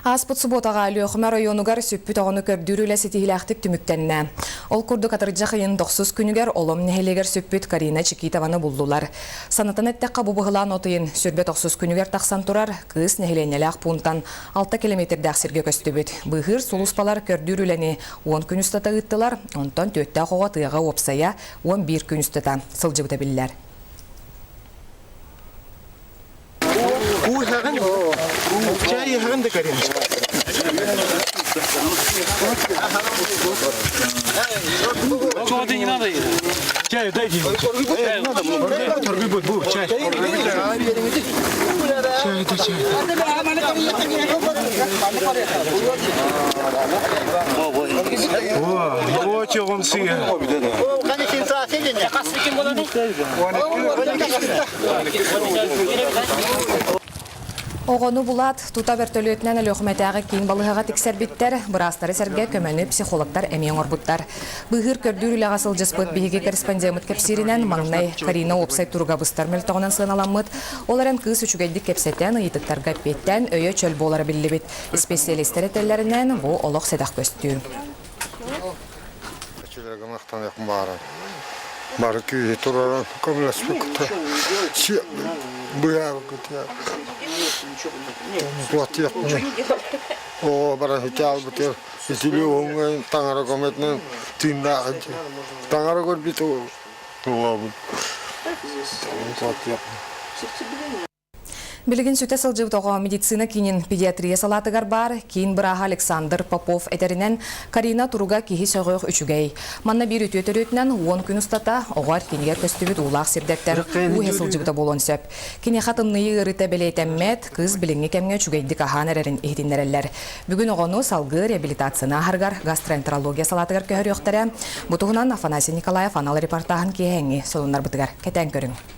Ааспыт субуотаҕа Өлүөхүмэ оройуонугар сүппүт оҕону көрдүүр үлэ ситиһиилээхтик түмүктэннэ. Ол курдук атырдьах ыйын тохсус күнүгэр Олом нэһилиэгэр сүппүт Карина Чикитованы буллулар. Санатан эттэххэ, бу быһылаан от ыйын 29 күнүгэр тахсан турар кыыс нэһилиэнньэлээх пуунтан 6 километрдаах сиргэ көстүбүт. Быыһыыр сулууспалар көрдүүр үлэни 10 күн устата ыыттылар, онтон түөттээх оҕо тыаҕа уопсайа 11 күн устата сылдьыбыта биллэр. Уу иһэҕин? Чай иһэҕин да кэрин. Чего ты не надо? Чай дайте. Торгуй будет, бу, чай. Чай, да чай. О, о, чоҕум сыа. Оҕону булаат, тута бөртөлүөтүнэн Өлүөхүмэтээҕи киин балыыһаҕа тиксэрбиттэр, быраастары сэргэ көмөнү психологтар эмиэ оҥорбуттар. Быыһыыр көрдүүр үлэҕэ сылдьыспыт биһиги корреспондеммыт кэпсииринэн, маҥнай Карина уопсай туруга быстар мөлтөҕүнэн сыаналаммыт, ол эрэн кыыс үчүгэйдик кэпсэтэн, ыйытыктарга эппиэттээн, өйө чөл буолара биллибит. Исписэлиистэр этэллэринэн, бу олох сэдэх көстүү. Бары күүһү тураран көмөлөспүккүтэ быһаарбыккытыгар туохтуохпунуй оҕо баран итиалбытыгар итили уһуҥҥа таҥара көмөтүнэн тыыннаах таҥара көрбүт оҕобут Билигин сүтэ сылдьыбыт оҕо медицина киинин педиатрия салаатыгар баар киин бырааһа Александр Попов этэринэн, Карина туруга киһи сөҕүөх үчүгэй. Манна биир үтүө төрүөтүнэн 10 күн устата оҕо эркинигэр көстүбүт уулаах сирдэртэн уу иһэ сылдьыбыта буолуон сөп. Киниэхэ тымныйыы ыарыыта бэлиэтэммэт, кыыс билиҥҥи кэмҥэ үчүгэйдик аһаан эрэрин иһитиннэрэллэр. Бүгүн оҕону салгыы реабилитацияны ааһарыгар гастроэнтерология салаатыгар көһөрүөхтэрэ. Бу туһунан Афанасий Николаев анал репортаһын киэһээҥҥи сонуннарбытыгар кэтээн көрүҥ.